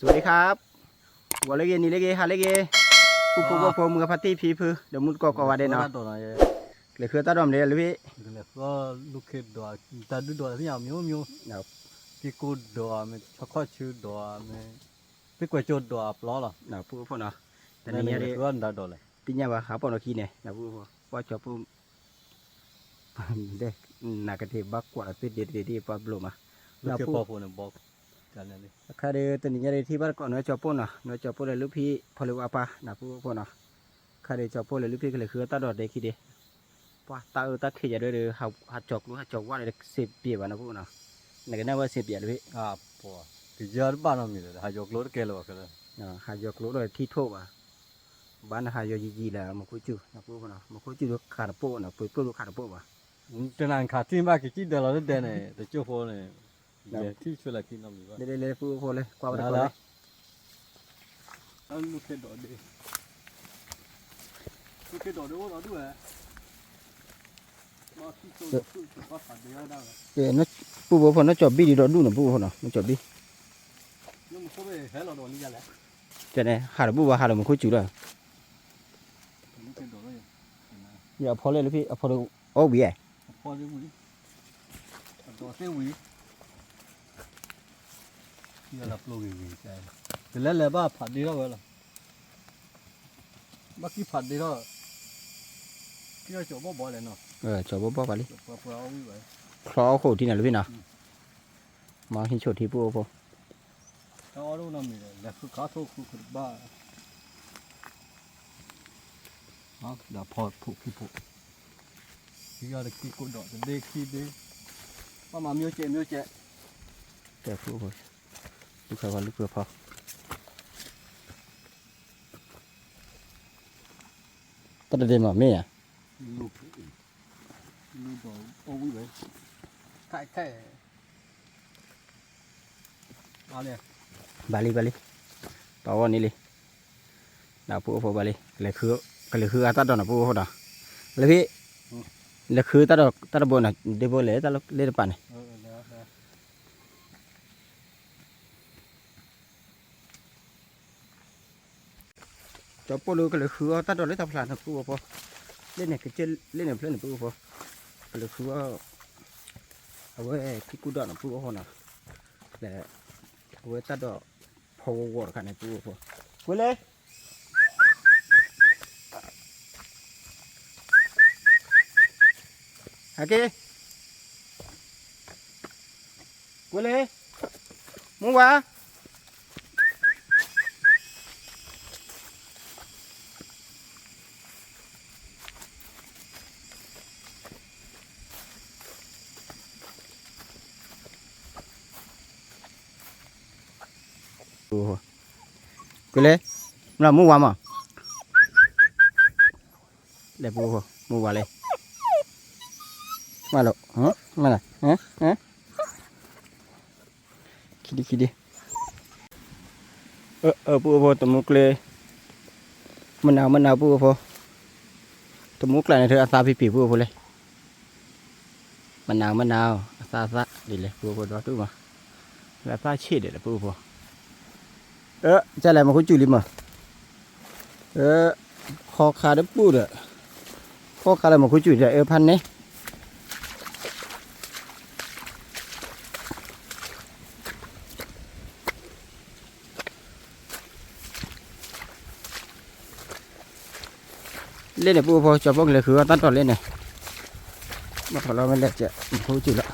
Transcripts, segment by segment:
สวัสดีครับ ဂီၤလၢဂ့ၤ နံၤလၢဂ့ၤ ဟါလၢဂ့ၤ ပူဖိဖိဖိ မုၢ်ဂဖါတံၢ်ဖံဖု ဒီးမူတကိးကိးဂၤဒဲးနီၤ ကလဲၤဃုတၢ်ဒိးမနုၤလၢဖဲ ကလဲၤဃုလၢခိၣ်ဒိး တၢ်ဒုးဒိးသ့ၣ်ညါမျိုးမျိုး က့ကိၣ်ဒိးမ့ၢ် ဆီခီၣ်ဆူဒိးမ့ၢ် သ့ၣ်ကွဲးကၠိဒိးအပျီလီၤ ပူဖိဖိနီၤ တနံၤညါဒ် သ့ၣ်ညါဘၣ် ဟးပီၣ်နီၤခံန့ၣ် ပူဖိ ပှၢ်ကၠီၤပူ နကထံၣ်ဘၣ်ကွၢ်လီၤသ့ၣ်ဒ့တဒ့ဒ့ပှၤဘျိၣ်မး လၢခိၣ်ဖိဖိန့ၣ်ဘီ အခါဒီးတနံၤညါဒ်ထံၣ်ဘၣ်တကိးနွဲကၠီၤပိၢ်နီၤ နွဲကၠီၤပိၢ်လဲၤလူၢ်ဖံးဖီလ့ဝါပၢ် နၢ်ပူဖိနီၤ အခါဒီးကၠီၤပိၢ်လဲၤလူၢ်ဖံးကလဲၤဃုအတၢ်ဒိးဒဲခံဒ့ ပှၤတၢ်အၢတၢ်ခံးယၤဒ်ဒီး ဟးကၠီၤကျိဟးကၠီၤဝါဒီးစ့ပျဲဘၣ်နၢ်ပူနီၤ နကနၣ်ဝဲစ့ပျဲလၢဖဲ ကယၢတဘၣ်နီတမံၤဒီး ဟးယီၤကျိတကဲလၢၤဘၣ်ခဲလၢာ် ဟးယီၤကျိဒီးထံထိၣ်ဘၣ် ဘၣ်နဟးယီၤယံာ်ယံာ်လၢ မူခိၣ်စူၣ် နၢ်ပူဖိနီၤ မူခိၣ်စူၣ်ဒီးခးတပိၣ်နီၤ ပှ့ၤပျိၣ်ဒီးခးတပိၣ်ဘၣ် တနၤခးထံၣ်ဘၣ်ကစံၣ်ဒၢလီၤလၢဒဲန့ၣ် တကၠိၢ်ဖိန့ၣ် လဲၤထံၣ်ဆၢလၢခံနီတမံၤဘၣ် လဲၤလဲၤပူဖိလဲၤကွၢ်ဝဲတကိးလဲၣ် လူၢ်ခ့ဒိးဒ့ လူၢ်ခ့ဒိးဒ့အိၣ်ဒီးဒူၣ်ဝဲ ပူဖိဖိနီၢ်ကၠီၤဘံၣ်ဒံးဒီးဒူၣ်နီၤ ပူဖိနီၤ နီၢ်ကၠီၤဘံၣ် ကဲန့ၣ် ဟးတဘူၣ်ဘၣ် ဟးလၢမူခိၣ်စူၣ်လီၤ ယအဖီလဲၣ်လၢဖံ အဖီဒီး အီၣ်ဝံၤဧါ အဖီဒီးဝံၤ အဒိးသ့ၣ်ဝံၤ ယလၢပျိဂ့ၤဂ့ၤ တလဲၤလဲၤဘၣ်ဖးဒ့ထီၣ်ဝဲလီၤ ဘၣ်ကံၢ်ဖးဒ့ထီၣ် ကံၢ်ထီၣ်ကၠီၤဘီၣ်ဘီလဲၣ်နီၤ ကၠီၤဘီၣ်ဘီၣ်ပှၤလံ ပှၤပှၤအီၣ်ဝံၤဘၣ် ချီအီၣ်ခိၣ်ထံန့ၣ်လၢဖံနီၤ မၤဟံးဆိၣ်ထံပူဖိ တၢ်အီၣ်ဒိၣ်နီတမံၤဒီး လဲၤဃုခါထိၣ်ဃုဃုတဘၣ် ဒီးဖီဖိခံဖိ ခံဂၤတခံကိးဒီးတဒ့ခံဒ့ ဘၣ်မၤမျိုးစဲးမျိုးစဲး တဲဖိဖိ လူၢ်ခါဖီလူၢ်ခါဖီ တၢ်တဒ့မးမ့ၢ်ဧါ လူၢ်ဒီးအီၣ်ဝံၤဝဲ ခဲခဲ ဘၣ်လံ ဘၣ်လံ ပှၤဂီၢ်န့ၣ်လံ နၢ်ပူဖိဘၣ်လံ ကလဲၤဃုအတၢ်ဒိးနၢ်ပူဖိဒီး လၢဖံ လဲၤဃုတၢ်ဒိးတၢ်တဘိနီၤ ဒ့ဘိလဲၣ် တၢ်လၢတပာ်န့ၣ် ကၠီၤပိၢ်လၢကလဲၤဃုအီၣ်တၢ်ဒိးလၢတၢ်ဖျါန့ၣ်ပူဖိ လၢန့ၣ်ကစၢၢ်လၢန့ၣ်ဖျၢၣ်န့ၣ်ပူဖိ ကလဲၤဃုအီၣ် အဝဲကံၢ်ကူၣ်ဒီးန့ၣ်ပူဖိနီၤ လဲၤ အဝဲတၢ်ဒိးဖီဝီၤဝီၤတခါန့ၣ်ပူဖိ ကွဲလဲၣ် ဟဲက့ၤ ကွဲလဲၣ် မူဝါ ကွဲလဲၣ် မ့ၢ်မူဝါမး လဲၤပူဖိ မူဝါလဲၣ် မၤလီၤ မၤလီၤ ခံဒံခံဒံ အၢ အၢ ပူဖိ တမူကျဲ မနုၤမနုၤပူဖိ တမူကျဲန့ၣ် အသးပံၤပံၤပူဖိလဲၣ် မနုၤမနုၤ အသးအသး ဒ်လဲၣ် ပူဖိဒီတူၢ်မး လၢသးဆံးဒ်လဲၣ် ပူဖိ အၢ ကလဲၣ် မူခိၣ်စူၣ်လံမး အၢ ခီခါဒီးပူဒီး ခီခါလၢမူခိၣ်စူၣ်ဒီး အၢ ဖးန့ၣ် လၢန့ၣ် ပူဖိ ကၠီၤပိၢ်ကလဲၤဃုအီၣ်တၢ်ဒိးလၢန့ၣ် ဘၣ်ဖးလီၤမ့ၢ်လဲၣ်ကဲ မူခိၣ်စူၣ်လီၤ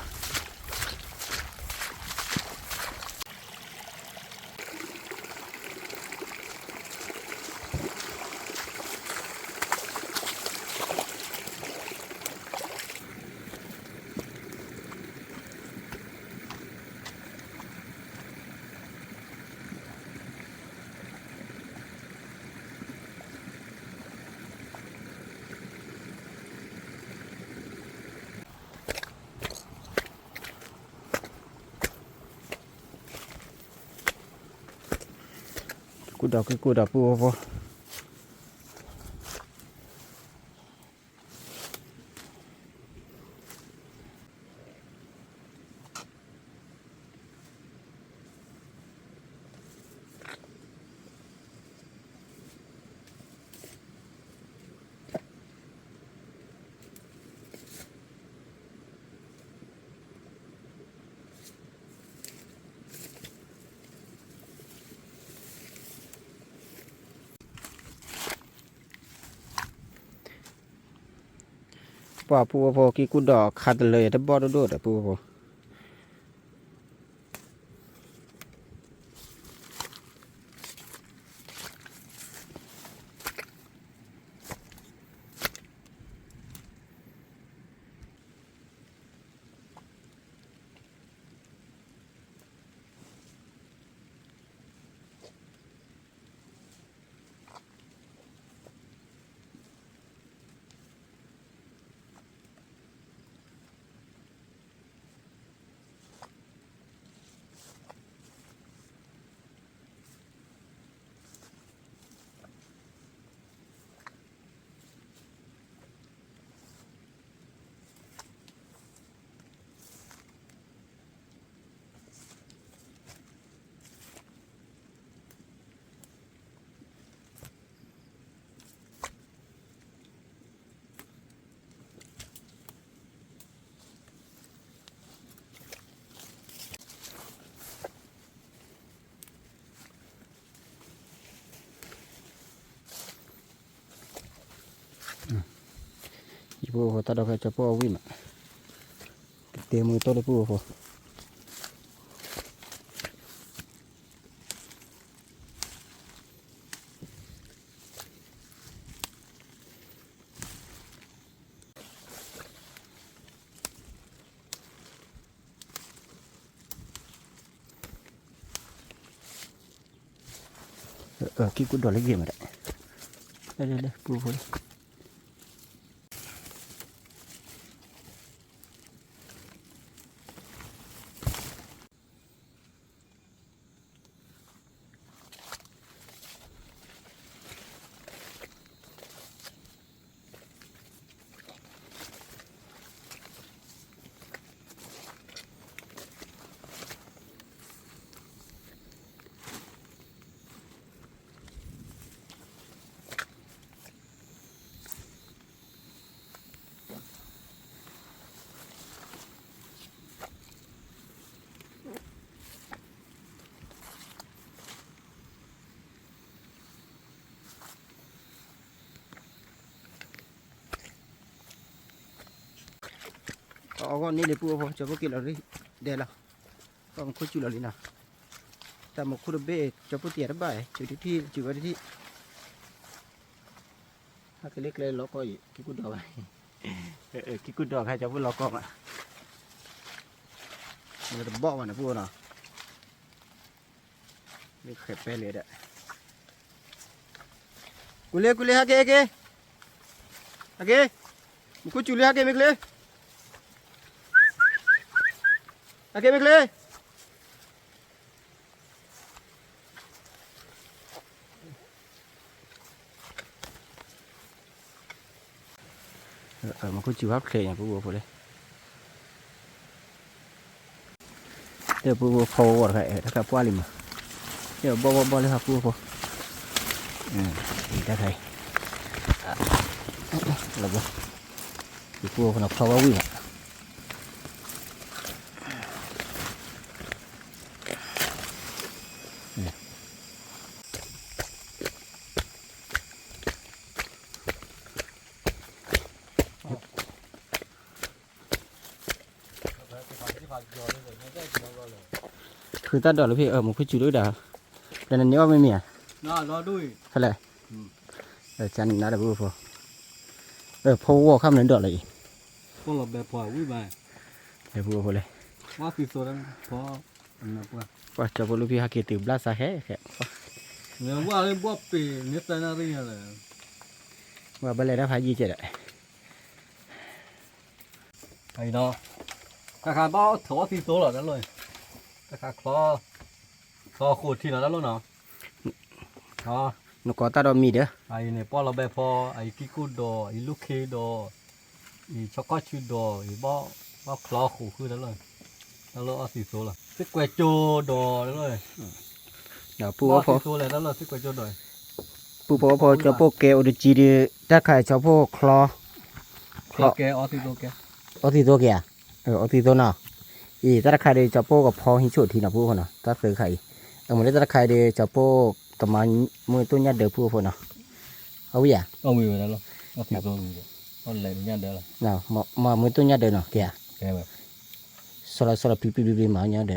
ကူၣ်ဒီးကူၣ်ဒီးပူဖိ က ပှၤပူဖိ ကံၢ်ကူၣ်ဒီးခါတလၢာ် တဘီၣ်ဒိၣ်ဒိၣ်ဒီးပူဖိ ယပူဖိတၢ်ဒီဖဲကၠီပိၢ်အဝံၣ်မး, ကတဲမုၢ်တိၢ်လၢပူဖိ ကံၢ်ကူၣ်ဒီးလၢဂ့ၤမးဒၣ်, လၢလၢလၢပူဖိလၢ အဂီၢ်န့ၣ်လံပူဖိ ကၠီပိၢ်က့ၤလီၤရံၣ်ဒဲးလီၤ, ကီၢ်မူခိၣ်စူၤလီၤလံနီၤ, တၢ်မူခိၣ်တဘ့ၣ် ကၠီပိၢ်တံၢ်တဘၣ် စူၤတထံၣ် စူၤဝဲတထံၣ်, ဟဲက့ၤလၢကျဲလီၤကီၢ်အံၤ ကံၢ်ကူၣ်ဒီးဘၣ်, ကံၢ်ကူၣ်ဒီးခါ ကၠီပိၢ်လီၤကီၢ်ဘၣ်, မ့ၢ်တဘီၣ်ဘၣ်န့ၣ်ပူနီၤ မ့ၢ်ဃဲးပဲလံဒီး, ကွံာ်လံ ကွံာ်လံ ဟဲက့ၤ ဟဲက့ၤ, ဟဲက့ၤ, မူခိၣ်စူၤလံ ဟဲက့ၤမ့ၢ်ချ့, ဟဲက့ၤမ့ၢ်ချ့. မူခိၣ်စူၤဟဲချ့ညါ ပူဖိလံ, တၢ်ပူဖိဖီဝီတခါ တၢ်ခါပှၢ်လံမး, တၢ်ဘီၣ်ဘီၣ်ဘီၣ်လၢဟီပူဖိ, တၢ်ခါအံၤ, လီၤဘီ, ပူဖိနီၤ ဖီဝီဝံၣ်မး ဖုတၢ်ဒိးလၢဖဲ မူခိၣ်စူၤဒိၣ်ဒၣ်, ဒီးနန့ၢ်အီၣ်မ့ၢ်မ့ၢ်ဧါ, ဖဲလဲၣ်, ကနၤဒီးပူဖိ, ဖီဝီခါမနုၤဒိးလၢအံၤ, ပူဖိလဲၣ်, ပှၤကၠီဖိလူဖံဟဲက့ၤတုၤဘျၣ်စးခဲခဲ, ဝဲဘၣ်လဲၤတၢ်ဖးယံၤကဲဒီး တၢ်ခါဘၣ်ထီၣ်အီၣ်သံသိလီၤတၢ်လီၢ်, တၢ်ခါချီ, ချီဃိးထံလီၤတၢ်လီၢ်နီၤ, နကိးတၢ်ဒီးမံၤဒီး, အံၤန့ၣ် ပှၢ်လီၤဘဲဖီ, အံၤကံၢ်ကူၣ်ဒီး, အံၤလူၢ်ခ့ဒီး, အံၤဆီကီၢ်ဆူဒီး, အံၤဘၣ်ချီဃိးဃုတၢ်လီၢ်, တၢ်လီၢ်အီၣ်သံသိလီၤ, သ့ၣ်ကွဲးကၠိဒီးတၢ်လီၢ်, ဒီးပူဖိ, ပူဖိဖိ ကၠီပိၢ်ကဲအိၣ်တကံဒီး တၢ်ခါကၠီပိၢ်ချီ, ချီ, အီၣ်သံသိက့ၤဧါ, အီၣ်သံသိနီၤ, အံၤတၢ်တခါဒီး ကၠီပိၢ်ကဖီဟံးဆိၣ်ထံနီၤ ပူဖိနီၤ တၢ်သုခါအံၤ, အမ့ၢ်လၢတၢ်တခါဒီး ကၠီပိၢ်ကမၤမုၢ်တိၢ်ညၣ်ဒၢး ပူဖိနီၤ, အဝံၣ်ဧါ, အီၣ်သံသိဝံၣ်ဒီး အီၣ်လဲၤညၣ်ဒၢလီၤ, မၤမုၢ်သူၣ်ညၣ်ဒၢနီၤ က့ၤဧါ, ဆီလီၤဆီလီၤပျံၤပျံၤပျံၤပျံၤမၤညၣ်ဒၢ,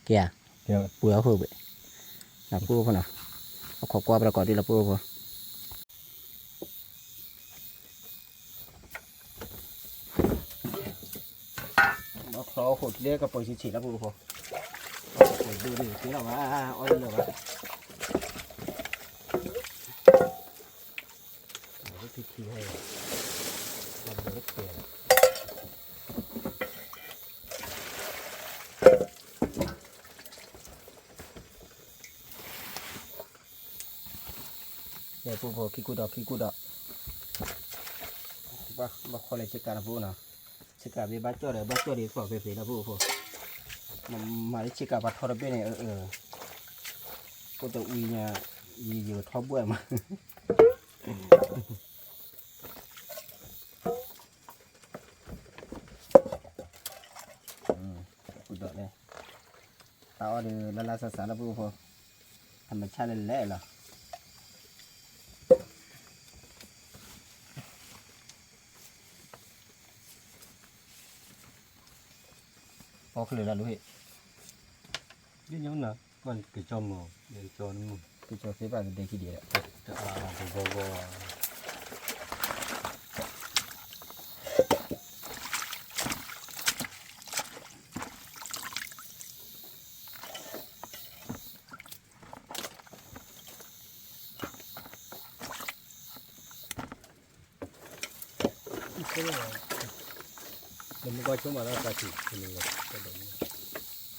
က့ၤဧါ, ပှ့ၤအီၣ်ဃိဘ့ၣ်, နဖိအိၣ်ဖိနီၤ, အခီကွၢ်ပတကိးဒ်လီၤ ဖိအိၣ်ဖိ ဘီချီအီၣ်ဃိးထံလၢကပၢဆံးဆံးလၢပအိၣ်ဖိ, ပဒိၣ်ဒ်က့ၤလီၤဘၣ်, အီၣ်လၢလၢဘၣ်, ထံထံဟဲ, ဘၣ်ဘၢတကဲလီၤ. ပအိၣ်ဖိခံကူဒီးခံကူဒီး, ဘၣ်ခီလၢဆ့ကၤတဖိနီၤ, ဆ့ကၤဘ့ၣ်ဘၣ်ကၠီၣ်ဒီးဘၣ်ကၠီၣ်ဒ်သိးဖဲဖဲလၢပအိၣ်ဖိ, မၤလၢဆ့ကၤပှၤထီတဘ့ၣ်န့ၣ်, အိၣ်တဝံၤညါ, ယယထီဘှဲၣ်မး ကူဒီးန့ၣ်, တၢ်အီၣ်ဒီးလၢလၢဆးဆးလၢပအိၣ်ဖိ, အမဆါလဲၣ်လဲၣ်လီၤ. ပီၣ်ချၢလၢလူဟ့ၣ်,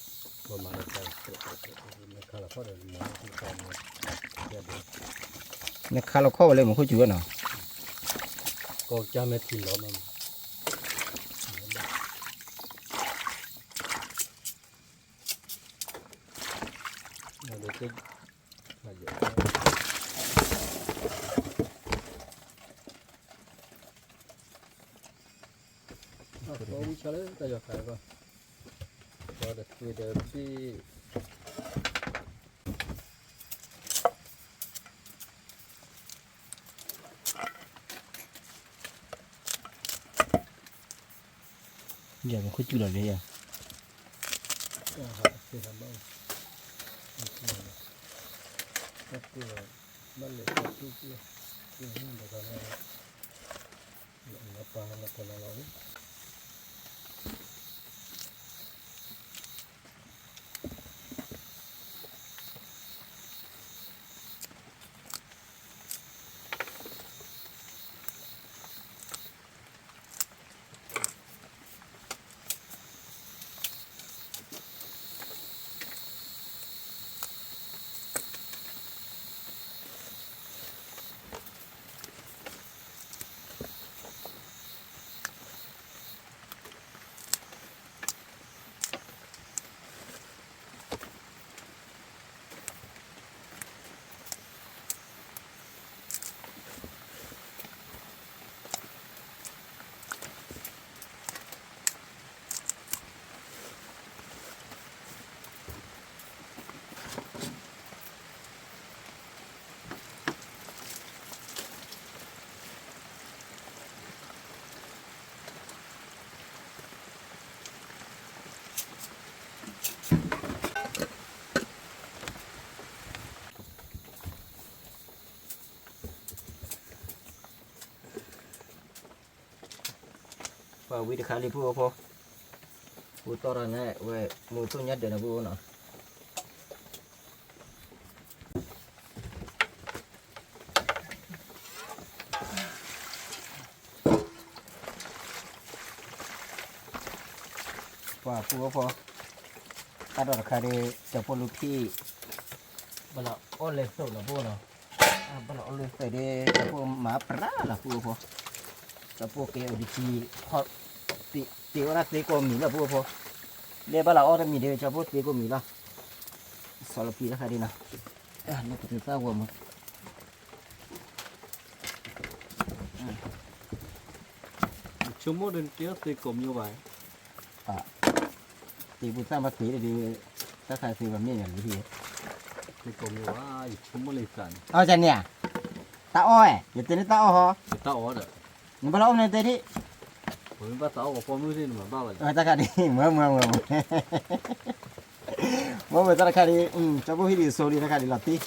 ဒ်ညါနၤ, ကၠီမုၢ်, ကၠီနမုၢ်, ကၠီသ့ဘၣ်ကဒဲခံဒဲး, တအါတဂီၢ်ဂီၢ် နခးလီၤခီၣ်ဝဲလၢမူခိၣ်စူၤဝဲနီၤ, ကီၢ်ကၠၢ်မဲာ်ထံလီၤမး, ဝံဆါလၢတၢ်ယီၤခါကီၢ်, ဒီးတသွံဒီးဘ့ၣ် ယမ့ၢ်ခိၣ်စူၤလီၤလံယၤ, ဘၣ်လဲၤတၢ်တူၢ်ပှဲၤ, ပှဲၤန့ၣ်ဒီး ပၢ်လီၤလီၤလံ. ပှၤဝံတခါလံ ပုၢ်ဖိ, ပူတီၢ်တၢ်န့ၣ်ဝဲ မူသူၣ်ညါဒၢးန့ၣ် ပုၢ်ဖိနီၤ. ပှၤပုၢ်ဖိ, တၢ်ဒီးတခါဒီး ကၠီဖိလူဖံး ဘၣ်လီၤအီၣ်လဲၤသိးလီၤ ပုၢ်ဖိနီၤ. ဘၣ်လီၤအီၣ်လဲၤသိးဒီး ကၠီဖိမၤပြးလီၤ ပုၢ်ဖိ, ကၠီဖိကဲအိၣ်ဒံး တ့အီၣ်ဒၣ်သ့ကိးမံၤလီၤ ပုၢ်ဖိ, လၢဘၣ်လီၤအီၣ်တမံၤဒီး ကၠီဖိသ့ကိးမံၤလီၤ. စီၤလီၤပျံၤတခါဒ်နီၤ. နကတုၤသၣ်ဝီမး. ဆိကမိၣ်ဒီး နတ့အီၣ်သ့ကိးမံၤဘၣ်. သ့ပူၤသၣ်မးသ့ဒီး တၢ်ခါသ့ဘၣ်မ့ၢ်န့ၣ်လံ. သ့ကိးမံၤဘၣ် ယဆိကမိၣ်လၢသးန့ၣ်. အီၣ်ကန့ၣ်ဧါ. တၢ်အီၣ်ဝဲ, ယတဲန့ၣ်တၢ်အီၣ်ဟီ, နဘၣ်လီၤအီၣ်မနုၤတဲဒံး, တၢ်ခါဒံး, မၢမၢမၢမၢ, မၢမၢတၢ်တခါဒံး, ကၠီဘိဟံၣ်ဒံးစိၤဒံးတၢ်ခါဒံးလီၤတံၢ်,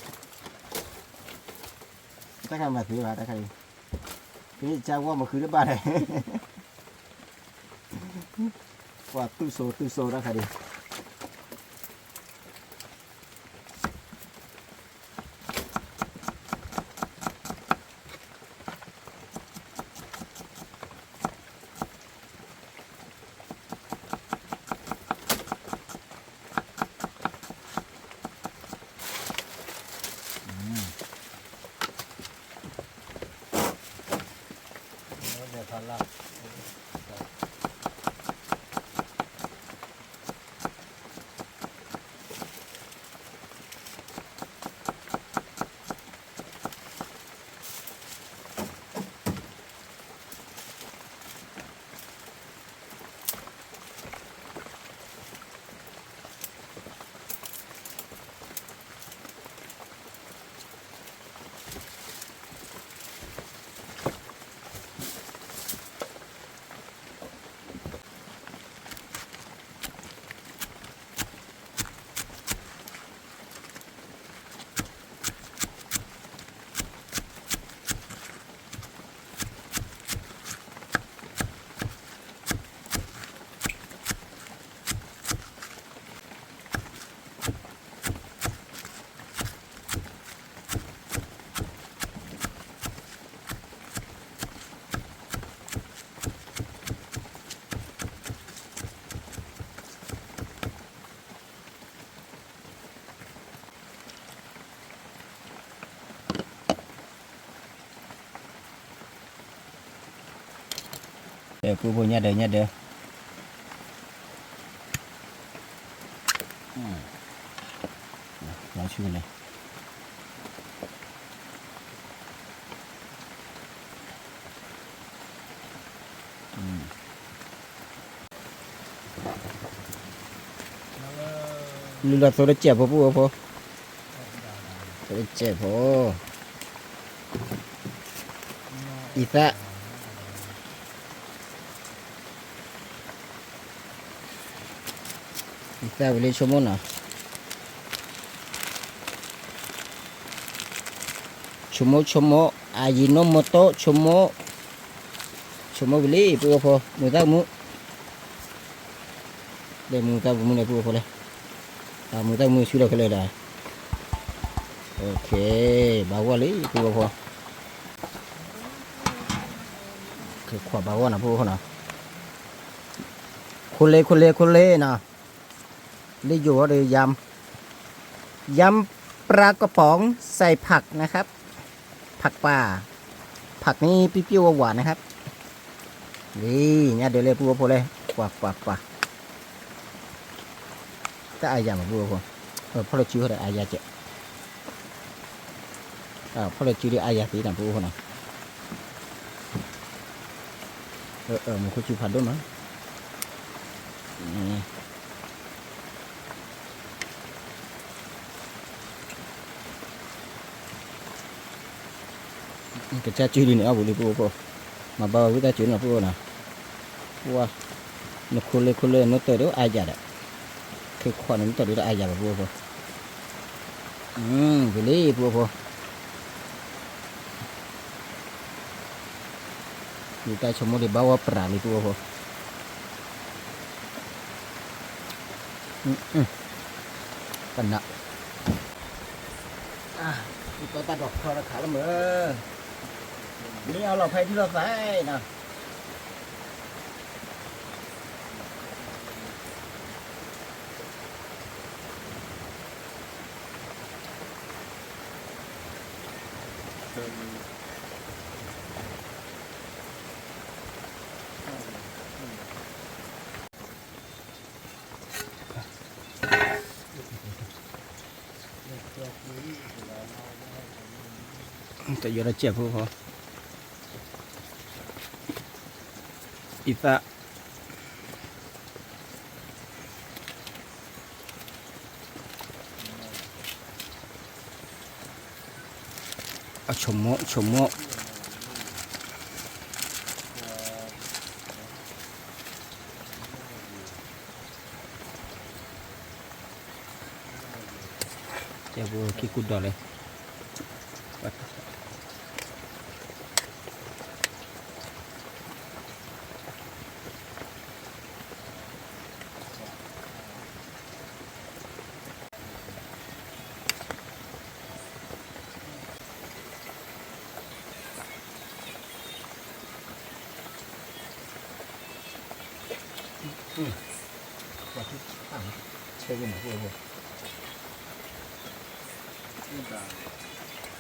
တၢ်ခါမၤသ့ဘၣ်တၢ်ခါဒံး, ဖဲန့ၣ်ကၠီဝီမၤဃုတဘၣ်လဲၣ်, ကွၢ်တူၢ်စိတူၢ်စိတၢ်ခါဒံး ပုၢ်ဖိညၣ်ဒၢးညၣ်ဒၢး, လီၤဆူလဲၣ် လုၢ်လီၤသိတစဲးဖိပုၢ်ဖိ, သိတစဲးဖိ, အံသၣ် အံသၣ်ဝံၤလံဆိကမိၣ်နီၤ, ဆိကမိၣ်ဆိကမိၣ်, အယံၤနိၣ်မူတိၣ်ဆိကမိၣ်, ဆိကမိၣ်ဝံၤလံပုၢ်ဖိ, မုာ်သၣ်ကမူၣ်, လဲၤမုာ်သၣ်ကမူၣ်န့ၣ်ပုၢ်ဖိလဲၣ်, မုာ်သၣ်ကမူၣ်ဆူၣ်လီၤခဲလၢာ်ဒီး, ဘၣ်ဂီၢ်လံပုၢ်ဖိ, ကခွးဘၣ်ဂီၢ်နီၤပုၢ်ဖိနီၤ, ခိၣ်လ့ခိၣ်လ့ခိၣ်လ့နီၤ, လၢယိၤဝဲဒီး ยำ ยำปลากระป๋องใส่ผักนะครับ, ผักป่า, ผักนี้เปรี้ยวๆหวานๆนะครับ, လံညါဒၢးလၢပုၢ်ဖိလဲၣ်, ကွၢ်ကွၢ်ကွၢ်, တၢ်အါယၤမးပုၢ်ဖိ, ဖီၣ်လၢစုဟီဒီးအါယၤကဲး, ဖီၣ်လၢစုဒီးအါယၤသ့နီၤပုၢ်ဖိနီၤ, မူခိၣ်စုဖးဒိၣ်နီၤ ကစၢ်စုဒ်န့ၣ် အီၣ်ပူၤလံပုၢ်ဖိ, မၤဘၣ်ဝဲဝံသးစူၤနီၤပုၢ်ဖိနီၤ, ဝါ, နခိၣ်လ့ခိၣ်လ့နိတၢ်ဒုးအါယၤဒီး, ခဲခွါန့ၣ်နိတၢ်ဒုးအါယၤဘၣ်ပုၢ်ဖိ, ဝံၤလံပုၢ်ဖိ ယတၢ်ဆိကမိၣ်ဒံးဘၣ်ဝဲပြးလံပုၢ်ဖိ, ပနၢ်, ယတီတၢ်ဒိးခီတခါလၢမၢ်, မ့ၢ်အလီၤဖဲဒ်လီၤသးနီၤ. Tao yua tao chiah phú phó. Y tao. အဆိကမိၣ်ဆိကမိၣ် ကဲပူခံကူဒီးလဲၣ်.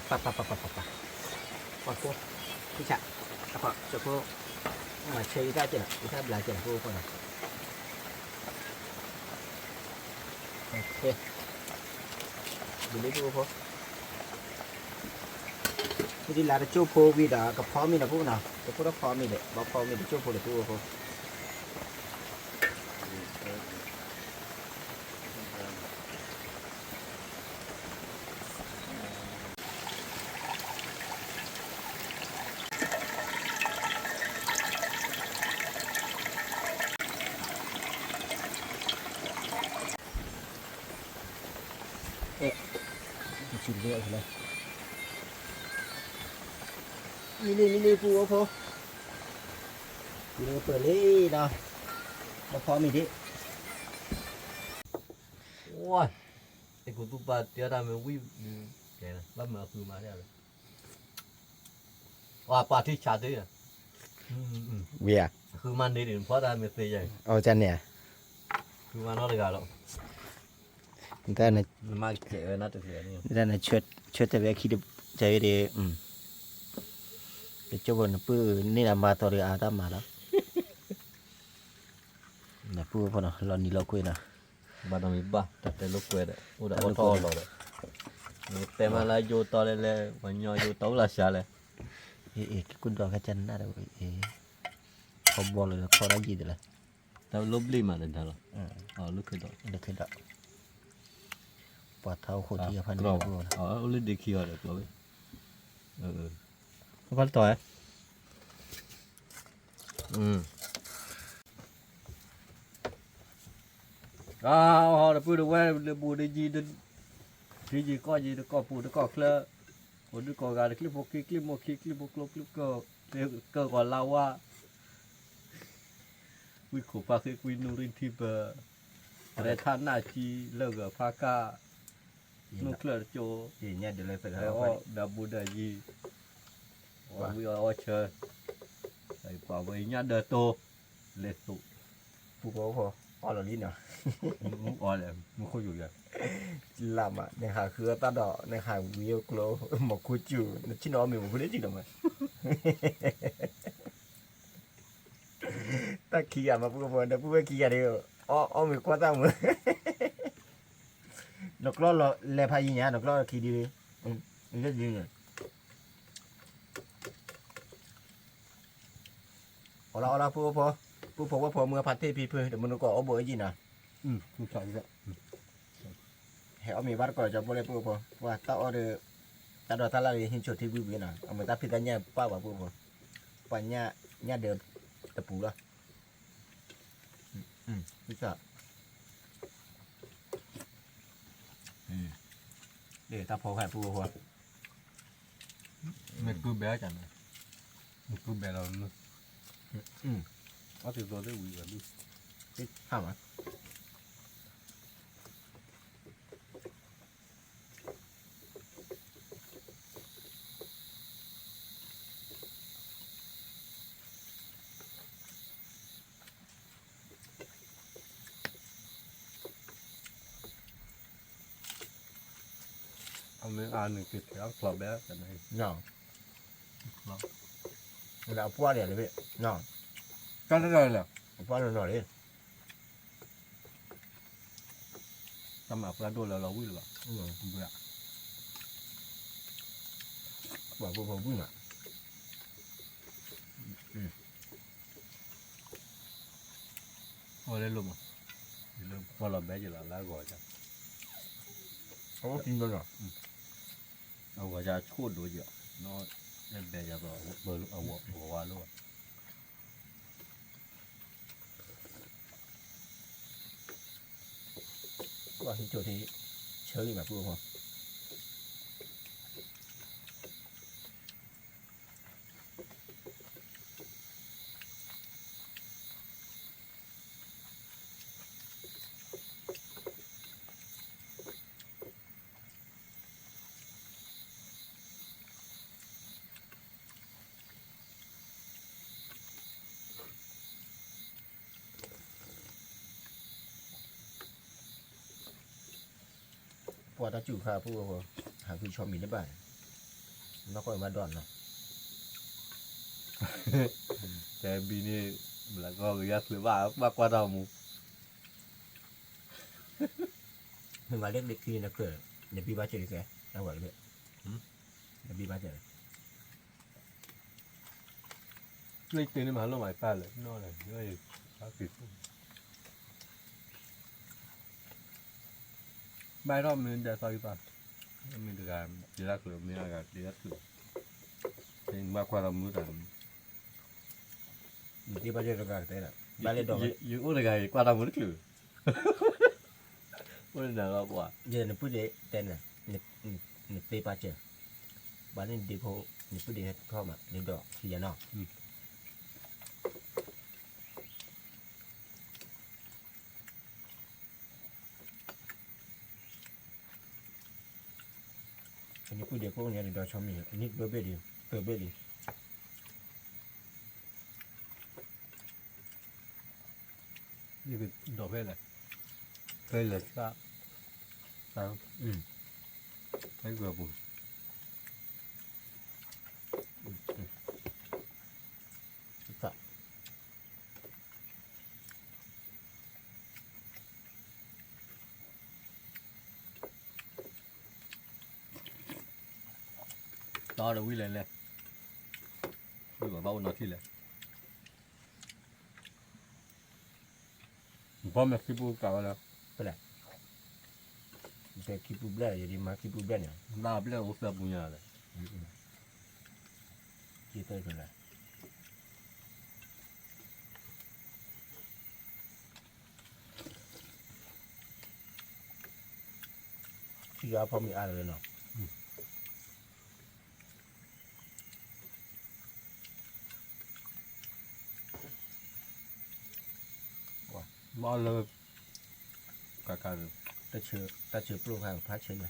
ပာ်ပာ်ပာ်ပာ်ပာ်ပာ်, ပှၤဖိ, ဖိဆး, အခိၣ်, ကၠိဖိ, မၤဆၢယတၢ်ကဲလီၤ, ယတၢ်ဘျါကဲလီၤ ဖိဖိနီၤ. ဘျုးလံဖိဖိ, မ့ၢ်ဒ်လၢတကၠိဖိဝံၤဒီး ကဖီမ့ၤနီၤဖိနီၤ, တဖိတဖီမ့ၤဒီး ဘၣ်ဖီမ့ၤတကၠိဖိဒီး ဖိဖိဖိ. မံလံမံလံပူဖိ, မံလံပၢၢ်လံနီၤ, ဘၣ်ဖီမ့ၤဒံး, ဝါ, အဲၣ်ကူသူပာ်တ့ၢ်တၢ်မ့ၢ်ဝံၣ်, ဘၣ်မၤဃုမၤဒ်လဲၣ်. ပှၤပှၤထံဆးသ့, ဝံၤဧါ, ဃုမၤန့ၢ်ဒံး ဖီတၢ်မ့ၢ်သ့ယဲ, အဝဲန့ၣ်, ဃုမၤနီတဂၤလီၤ, နမၤကဲဝဲနတဂၤန့ၣ်, နဆၢတဲာ်ဝဲခံတကဲဝဲဒၣ်, တကၠိဖိနပုၢ်န့ၢ်ဒီးမၤသီဒီးအါတၢ်မၤလီၤ, နပုၢ်ဖိနီၤ လီၤနံၤလီၤကွ့နီၤ. ဘၣ်တၢ်မ့ၢ်ဘၣ် တၢ်တဲလိာ်ကွဲဒီး အိၣ်ဒီးအီၣ်ထီၣ်အီၣ်လီၤဒီး, တဲမးလၢယိၤတီလဲၣ်လဲၣ် ပှၤညီယိၤတီအိၣ်လၢ်စှၤလဲၣ်, အ့ၣ် က့ၤကူဒီးခါကနၣ်ဒီး, ထီဘီလၢထီတၢ်ယံၤတလဲၣ်, တၢ်လိၣ်ဘျ့ၣ်မးဒီးလီၤ, လၢခံဒီး, ပှၤထီအိၣ်ဃိထံအဖါန့ၣ်, အိၣ်လၢဒ့ခံအီၤဒီးကျီဝဲ, ဖါတတီၤ, အဟီ တပုၢ်တဝဲၢ် တဘူးတယံၤ, ထံယံၤကီၢ်ယံၤ တကီၢ်ပူၤတကီၢ်ချၢ, ကိးဒုကိးဂၤ တချံၣ်ဖိခံချံၣ်မိၢ်ခံချံၣ်ဖိကျိချံၣ်ကၢၢ်, ကၢၢ်ဂီၤလါဝါ, ဝံခိၣ်ဖါဃ့ကွံနူရ့ထံပၢၢ်, ရဲထးနၢ်ကံ လၢၢ်ဂၢၢ်ဖါကၢ်, နူၢ်ချၢၣ်တကၠိ, ဒီးဘူးဒီးယံၤ, ဝံအီၣ်အီၣ်ဆၢ, ပှၤဝဲညၣ်ဒၢတိၤ, လဲၤသိး, ပူဖိဖိ, အီၣ်လီၤလံနီၤ, အီၣ်လဲၣ်, မူခိၣ်ယိာ်ယၤ, လၢမး နဟးဃုအီၣ်တၢ်ဒီး နဟးဝံအီၣ်ကျိ, မီၤခိၣ်စူၣ်, နဆ့ၣ်နီၤအီၣ်မ့ၤမီၤခိၣ်လၢစံၣ်ဒီးမး တၢ်ခံဂၤမး ပုၢ်ဖိ ဒီပုၢ်ဝဲၢ်ခံဂၤဒီး အီၣ်မ့ၤကွၢ်တၢ်မုာ်, နကျီၢ်လီၤလဲၤဖးယံၤညါ နကျီၢ်ခံဒု, အီၣ်လီၤအီၣ်လီၤ ပုၢ်ဖိ, ပုၢ်ဖိဝဲၢ်ဖိမုၢ်ဖါတ့ၢ်ဖံဖု တမုၢ်နကိးအိၣ်ဘိၣ်အယံၤနီၤ, ဟဲအီၣ်မ့ၤဘၣ်တကိးကၠီဖိလၢ ပုၢ်ဖိ, ပှၤတၢ်အီၣ်ဒီး တၢ်ဒိးတၢ်လၢ်ဒီး ဟံးဆိးထံဘှံးဘှံးနီၤ, အမ့ၢ်တၢ်ဖံးတၢ်ညၣ်ပၢ်ဘၣ် ပုၢ်ဖိ, ပှၤညၣ်, ညၣ်ဒၢးတပူၤလီၤ, တၢ်ဖိဃာ် ပုၢ်ဖိ, မ့ၢ်ကုဘဲအီၤန့ၣ်, မ့ၢ်ကုဘဲလီၤ, အီၣ်သ့သိသ့ဝံၤဝဲဒၣ်, ဟါမး အမ့ၢ်အါန့ၣ် က့ၤထဲအီၣ်ချီဘဲ, အပှၢ်ဒ်လဲၣ်, တၢ်တၢ်လၢ, အပှၢ်နီၢ်နီၢ်လံ, တၢ်မၤပှၢ်ဒိၣ်လၢလီၤဝံၣ်လၢၤဘၣ်, ပှၤဖိဖိဝံၣ်မး, အီၣ်လၢလိၣ်မး, လၢဖီလီၤဘဲက့ၤလီၤလၢအဂီၤ, အအိၣ်တံၢ်နီၤ, အဂီၤဆၣ်ဆိၣ်ဒိၣ်က့ၤ နီၢ်, ဘဲယၤဘၣ်, အဝဲဝါလိၣ်ဘၣ်, ပှၤဟံးကၠိထံ, ဆၢဂ့ၤမးပှၤဖိ ပှၤတၢ်စူၤခါဖိအဃိ, ဟးဃုဆီမံၤတဘၣ်, နီၢ်ကီၢ်ဘၣ်ဒီးနီၤ, တဲဘံန့ၣ်, ဘျးကီၢ်ကယၢ်ချုးဘၣ် ဘၣ်ကွၢ်တၢ်မူ, မ့ၢ်မၤလၢကဒံခံနကြၢး, နဘံဘၣ်စၢၤကဲ, အဝဲ, နဘံဘၣ်စၢၤ လၢယတဲန့ၣ်မၤလိမၤတၢ်လၢနီၢ်လဲၣ်, ဘၣ်ထီၣ်မ့ၢ်ဒ်သိးယပၢ်, မ့ၢ်တဂၤ, ယတၢ်ကျၢၤမ့ၢ်အဂၤတ့တၢ်ကျၢၤ, ဘၣ်ကွၢ်တၢ်မူတၢ်, နတ့ဘၣ်စၢၤတဂၤကတဲ, ဘၣ်လၢဒီး, ယအိၣ်တဂၤယကွၢ်တၢ်မူတကျၢၤ, အိၣ်နၤလီၤပှၤ, ယနပုၢ်ဒ့တဲနၤ, နတ့ဘၣ်စၢၤ, ဘၣ်န့ၣ်ဒ့ဖိ, နပုၢ်ဒ့ဟဲထီၣ်မးလၢဒီးခံယၤနီၤ နပုၢ်ဒ့ခိၣ်ညါဒ်ဒီးဆီမံၤ, နံၣ်တဘ့ၣ်လံ, တဘ့ၣ်လံ, ဒီးဖဲလဲၣ်, ဖဲလဲၣ်, ဖဲပူၤ, တီဒီးဝံၤလဲၣ်လဲၣ်, ဝံၤဘၣ်ဘၣ်အိၣ်နီၤထံၣ်လဲၣ်, ဘီမဲာ်ခံပူၤကးဝဲလၢ, ဖဲလဲၣ်, ဖဲခံပူၤဘျဲၣ် ယဒ်မၤခံပူၤဘျဲၣ်န့ၣ်, ဘၣ်ဘျဲၣ်အိၣ်သၢပူၤညါလဲၣ်, ယသၢပူၤလဲၣ် ထံအါဖီမ့ၤအါလၢၤနီၤ, ဘၣ်လၢ, ကက, တၢ်ဆၢပျိၢ်ခါဖးဆၢညါ ကစံးတၢ်လၢ,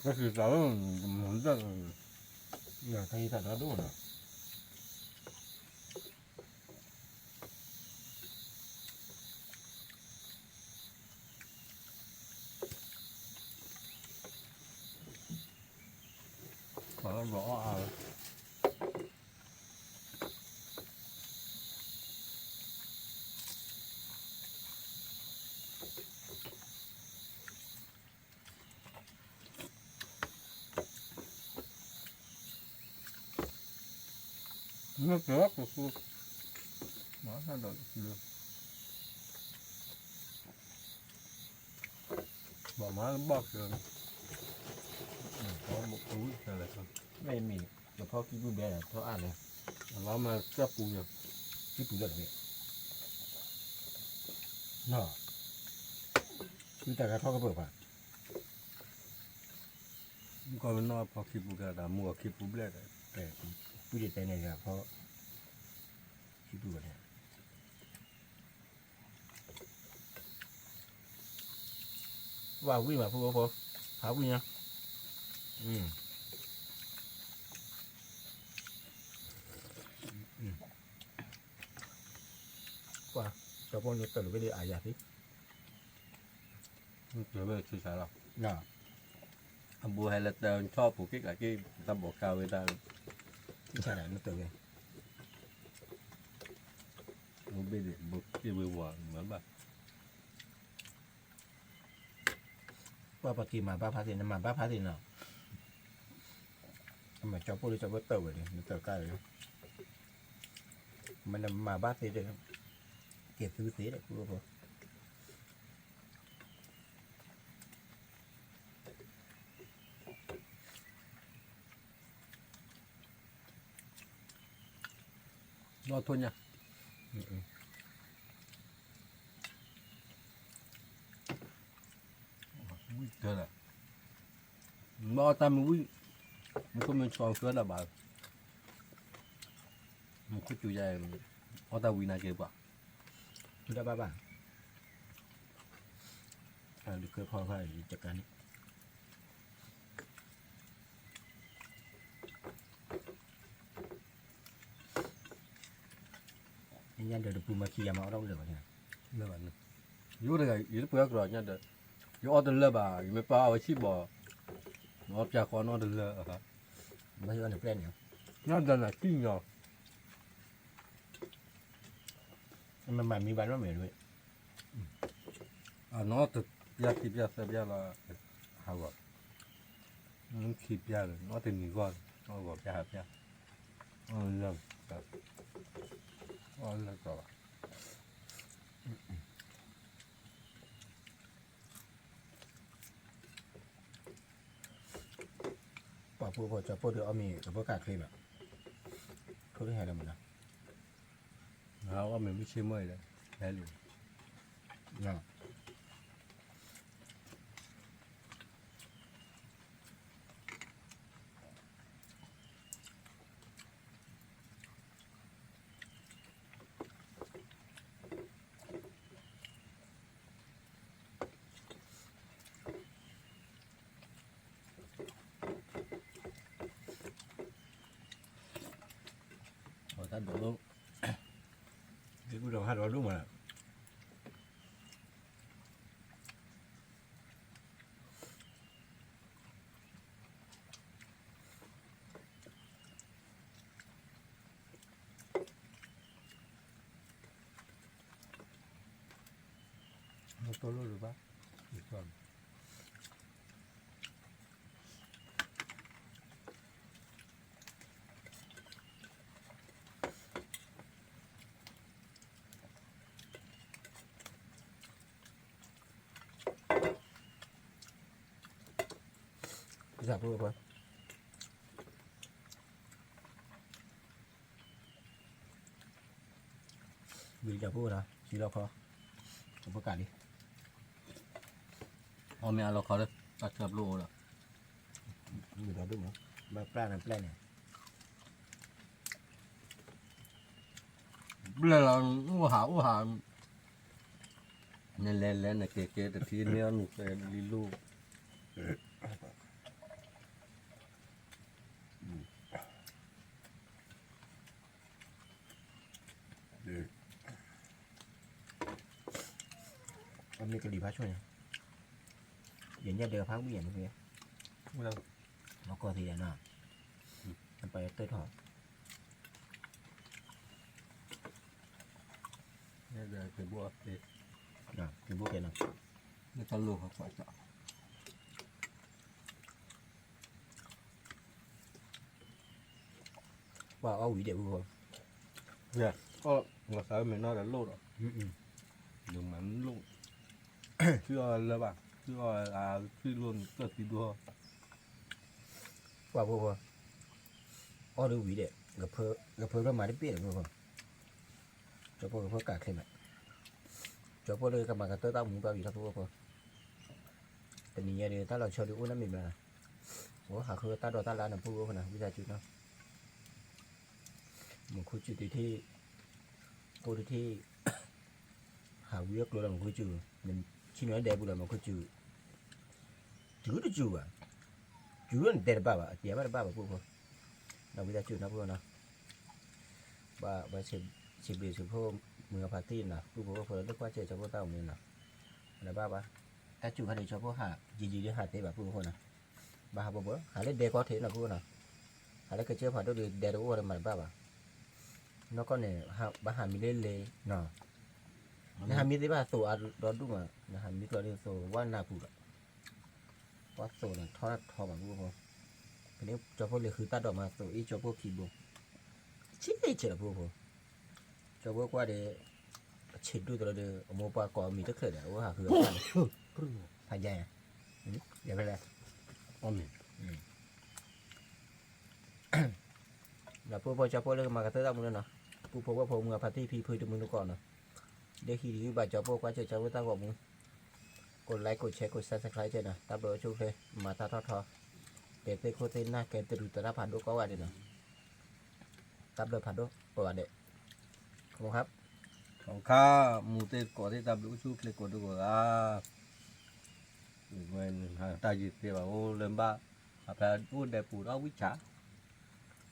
တၢ်ယသးဒီဒိၣ်နီၤ, ပှၤလၢဘျီအီၣ်အါဝဲ မ့ၢ်ကဲကဆူ, မၤဒီးလၢ, ဘၣ်မၤလၢဘၣ်ကဲ, ဝံၣ်လဲၣ်, မ့ၢ်မံၤ, ကဖီခံပူၤဘဲလဲၣ် ထီၣ်အါလဲၣ်, အလီၤမၢ်ကၢ်ပူၤညါ, ခံပူၤလၢာ်လီၤ, နီၤ, ဝံၣ်တၢ်ဂၤထီၣ်ကပၢၢ်ပှၤ မုၢ်ကီၢ်မ့ၢ်နီၢ်ဖီခံပူၤကဲဒီး မုၢ်အီၤခံပူၤဘျဲၣ်ဒီး, ပုၢ်ဒ့တဲန့ၣ်ဒီးဖီ, ခံပူၤဘဲၣ်န့ၣ်, ဝါဝံၣ်မးဖိဖိ, ဖးဝံၣ်ညါ, ကွၢ်, ကၠီဖိန့ၣ်တၢ်လိာ်ဝဲဒၣ်အါယၤသ့, တၢ်ဝဲဆံးစးလီၤ, အဘူးဟဲလၢတၢ်ဆီၣ်ပူၤက့ၣ်ကးက့ၣ် တၢ်ဘီးကါဝဲဒၣ်, ဆံးစးဒၣ်နတၢ်ဝဲ, ဘ့ၣ်ဘ့ၣ်ဝဲဝဲမၤဘၣ် ပှၤပက့ၤမၤဘၣ်ဖးသ့ၣ် နမၤဘၣ်ဖးသ့ၣ်နီၤ, အမၤကၠီဖိလၢကၠီဖိတၢ်ဝဲန့ၣ် နတၢ်ကါလၢ, မ့ၢ်နမၤဘၣ်သ့ဒီး, က့ၤသုသ့ဒီး ဖိဖိ နီၢ်ထိၣ်ညါ, ဝံၣ်တၢ်လၢ, ဘၣ်အီၣ်တၢ်မ့ၢ်ဝံၣ်, မ့ၢ်ခိၣ်မ့ၢ်ဆီဆှၢဒၣ်ဘၣ်, မ့ၢ်ခိၣ်စူၤယါ, အီၣ်တၢ်ဝံၤနာ်က့ၤပှၤ, ဒၣ်ဘၣ်ဘၣ်, တၢ်ဒုးကဲဖီဖးတကးန့ၣ် ညၣ်ဒၢးတပူၤမၤခံယၤမၤအီၣ်တၢ်အိၣ်လၢာ်ဘၣ်, ယအိၣ်တဂၤ ယတပှဲၤအီၣ်ကဒီးညၣ်ဒၢး, ယအီၣ်တလၢာ်ဘၣ် ယမ့ၢ်ပာ်အီၣ်ဝဲဆံၣ်ဘီ, အီၣ်ပျၢ်ဃီနီၣ်တလၢာ်, ဘၣ်ယအီၣ်န့ၣ်ပျဲၢ်န့ၣ်, ညၣ်ဒၢးနၤခံညီ မ့ၢ်မၤမံဘၣ်နီတမံၤတဝဲ, အနီၢ်တပျၢ်ခံပျၢ်သၢပျၢ်လီၤ, ဟးဂီၤ, ခံပျၢ်လီၤ နီၢ်တနံၤဂီၢ်, နီၢ်ဂီၤပျၢ်ဟးပျၢ်, အီၣ်လၢ, အီၣ်လၢကီးဘၣ် ပှၤဖိဖိကၠီဖိဒီးအီၣ်မ့ၤကဘၢကၣ်ချ့ဘၣ်, ထိၣ်တဟဲလၢမနုၤ, အီၣ်မ့ၤမုၢ်ဆ့ၣ်မုၢ်အံၤဒီး, ဟဲလံ တၢ်ဒိးလိာ်, ဒ်ကူဒီးဟးဒိးဒိၣ်မး မ့ၢ်တိၢ်လိၣ်တဘၣ်, ယဖိဖိ, ဝံၤတၢ်ဖိဒီး စံလီၤခီ, တဖိကၣ်လံ, အီၣ်မ့ၢ်အလီၤခီလၢ တၢ်ဆၢပျိအိၣ်ဒီး, ဝံၤဒီးဒိၣ်မး, ဘၣ်ပျၢ်န့ၣ်ပျဲၢ်န့ၣ် ဘျဲၣ်လီၤ, အိၣ်ဟးအိၣ်ဟး, နလဲၤလဲၤနကဲကဲတထံၣ်န့ၢ်အီၣ်နူၤဃဲလံလိၣ်, အမ့ၢ်ကလံၤဖးဆိၣ်ညါ, ယညၣ်ဒၢးဖးဝံၣ်ယၤန့ၣ်, မၤကီၢ်သ့ယၤနီၤ, အပာ်ယတၢၢ်ထီၣ် က့ၤဘိက့ၤနီၤ, တၢ်လိၣ်ဟီခွးစး, ပှၤအီၣ်ဝံၤဒဲးဖိ, အီၣ်မၤသးမ့ၢ်နီၢ်ဒီးလိၣ်ဒီး, ဒုးမၤလိၣ်, ထံၣ်အီၣ်လၢဘၣ်, ထံၣ်အီၣ်အါ, ထံၣ်လိၣ်နကၢၢ်သံဒိၣ်, ပှၤဖိဖိ, အီၣ်ဒုးဝံၤဒဲး, ကဖၢလၢမၤတဘ့ၣ်ဒီးဖိဖိ, ကၠီဖိကဖၢကၣ်ချ့မး, ကၠီဖိလၢကမၤကတၢၢ်တၢ်မူဘၣ်ဝံၤလီၤဖိဖိ, တနံၤညါဒီးတၢ်လီၤဆီဒုးအိၣ်နီတမံၤမး, အိၣ်ဟးဃုတၢ်ဒိးတၢ်လၢနဖိဖိဖိနီၤ ဝံသးစူၤနီၤ, မူခိၣ်စူၤတထံၣ်, အိၣ်တထံၣ်, ဟးဝံအကျိလီၤမူခိၣ်စူၤ, ဆ့ၣ်နီၤဒဲးပူၤလီၤမူခိၣ်စူၤ, စူၤတစူၤဘၣ်, စူၤန့ၣ်တဲတဘၣ်ဘၣ်, အတဲဘၣ်တဘၣ်ဘၣ် ပုၢ်ဖိ, ဒီးဝံသးစူၤနီၤ ပုၢ်ဖိနီၤ, ဘၣ် ဘၣ် စံးဘျုးစံးဖှိၣ်မုၢ်အဖါတံၢ်နီၤ ပုၢ်ဖိဖိလၢကွၢ်စဲးကၠီဖိသၣ်မူနီၤ, တဘၣ်ဘၣ်, တၢ်စူၤခါန့ၣ် ကၠီဖိဟး ယံာ်ယံာ်ဒ်ဟးသ့ဘၣ် ပုၢ်ဖိနီၤ, ဘၣ်ဟးဘိဘိ ဟးလၢဒဲကီထံးနီၤ ပုၢ်ဖိနီၤ, ဟးလၢကစၢၢ်ဖးဒိၣ်ဒီး ဒဲတအိၣ်ဒီးမၤတဘၣ်ဘၣ်, နီၢ်ကီၢ်န့ၣ် ဘၣ်ဟးမံလၢလ့နီၤ, နဟးမံသ့ဘၣ်သိးအါဒီဒူၣ်မး, နဟးမံကျီန့ၣ်သိးဝၣ်နၢ်ပူၤဒီး ပှၤသိးန့ၣ်ထီထီဘၣ် ပုၢ်ဖိ, ဖဲန့ၣ်ကၠီဖိလဲၤဃုတၢ်ဒိးမၤသိးအ့ၣ်ကၠီဖိခံဘိ, ဆံးဆံးလီၤ ပုၢ်ဖိ, ကၠီဖိကွၢ်ဒီး အဆံးဒူၣ်တလီၤဒီး အမိၢ်ပှၢ်ကိးမံၤတချုးဒီး အဝဲဟးဃုအီၣ်န့ၣ်, ဖးယါယါ, ယဖဲလဲၣ်, ဒီးပုၢ်ဖိကၠီဖိလၢကမၤကတၢၢ်တၢ်မူလီၤနီၤ, ပုၢ်ဖိဝဲၢ်ဖိမုၢ်အဖါတံၢ်ဖံဖုတမုၢ်တကိးနီၤ, ဒ်ဟံးဒ်ဘၣ်ကၠီဖိကွၢ်စဲးကၠီဖိသၣ်ဂီၢ်မူ ကိး like ကိး share ကိး subscribe နီၤ, တၢ်ဘျုးအိၣ်ဆူၣ်အိၣ်ချ့, မၤတၢ်ထီၣ်ထီ, ကဲသ့ၣ်ခိၣ်သ့ၣ်နၢ် ကဲတရူးသရၣ်ဖးဒိၣ်ကိးဂၤဒဲးနီၤ, တၢ်ဘျုးဖးဒိၣ်ကိးဂၤဒဲး, ခါ, ခါ, မူသ့ၣ်ကိးသ့ၣ် တၢ်ဘျုးအိၣ်ဆူၣ်အိၣ်ချ့ကိးဒိၣ်ကိးဂၤ, တၢ်ယံၤသ့ဘၣ်အိၣ်လၢဘၣ်, အဖဲအိၣ်ဒဲးပူၤဒီးဝံၣ်ဆၣ်,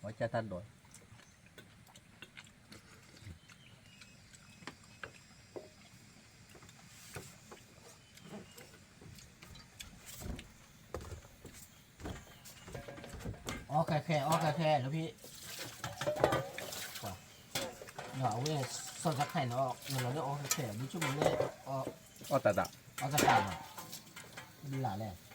အီၣ်ကၢ်တၢ်ဒိး အီၣ်ခဲခဲ အီၣ်ခဲခဲလၢဖံ, အဝဲ စီၤစၢ်ခဲနီၤ နလီၤလၢအီၣ်ခဲခဲ ဒ်ဆိကမိၣ်လၢ အီၣ်တၢ်တၢ် အီၣ်တၢ်တၢ်နီၤ ဘျးလဲၣ်